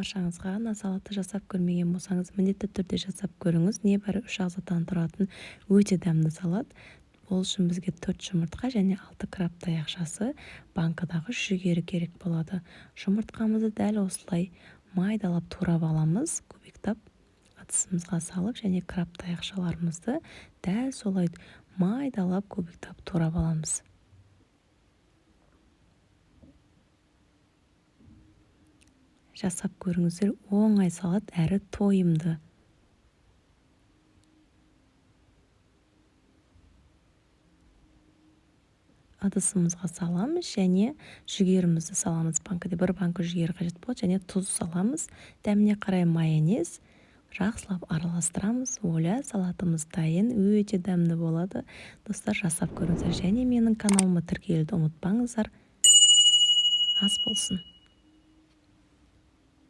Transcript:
Баршаңызға! Мына салатты жасап көрмеген болсаңыз, міндетті түрде жасап көріңіз. Небәрі үш ақ заттан тұратын өте дәмді салат. Ол үшін бізге 4 жұмыртқа және 6 краб таяқшасы, банкадағы жүгері керек болады. Жұмыртқамызды дәл осылай майдалап турап аламыз, кубиктап ыдысымызға салып, және краб таяқшаларымызды дәл солай майдалап, кубиктап турап аламыз. Жасап көріңіздер, оңай салат әрі тойымды. Ыдысымызға саламыз және жүгерімізді саламыз. Банкіде бір банкі жүгері қажет болады, және тұз саламыз. Дәміне қарай майонез. Жақсылап араластырамыз. Вуаля, салатымыз дайын, өте дәмді болады. Достар, жасап көріңіздер және менің каналыма тіркелуді ұмытпаңыздар. Ас болсын.